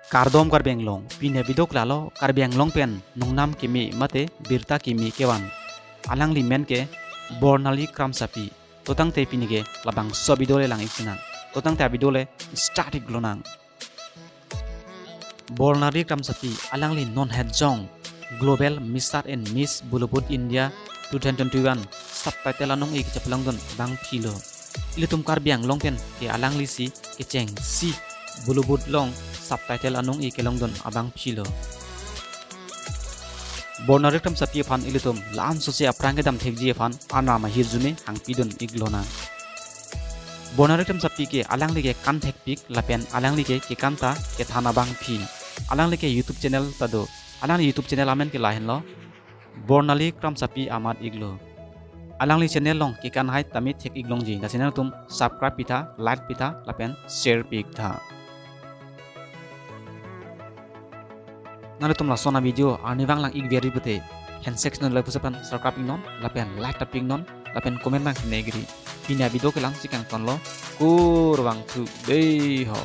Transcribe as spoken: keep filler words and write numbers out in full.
Kardom Karbi Anglong, pini avideo ke lalo Karbi Anglong pen nongnam keme mate birta keme kevan. Alangli men ke Bornali Kramsapi. To tangte pini ke labangso avideo le lang-ik sinang. To tangte avideo le start-ik lonang. Bornali Kramsapi alangli non het jong Global Mister and Miss Bollywood India two thousand twenty-one subtitle anong-e kechepalongdun abangphi lo. Ilitum Karbi Anglong pen ke alangli si kechengsi Bollywood along subtitle anong-e kelongdun abangphi lo. Bornali Kramsapi aphan ilitum la-an sose aphrang kedam thekji aphan arnam ahirjume hangpidun-ik lonang. Bornali Kramsapi ke alangli ke kan thekpik lapen alangli ke kekan ta kethan abangphi. Alangli ke YouTube channel ta do. Alangli YouTube channel amen ke lahenlo Bornali Kramsapi Amat Iglo. Alangli channel along kekan hai tame thek-ik longji. Lasi nangtum subscribe pitha, like pitha lapen share pi-ik tha. Nangtum lason avideo arnivang lang-ik veri pute, handshake non lapuson pen subscribe-ik non lapen like ta pi-ik non lapen comment nang ne giri. Pini avideo ke lang si kangtonlo, kurvangthu dei ho.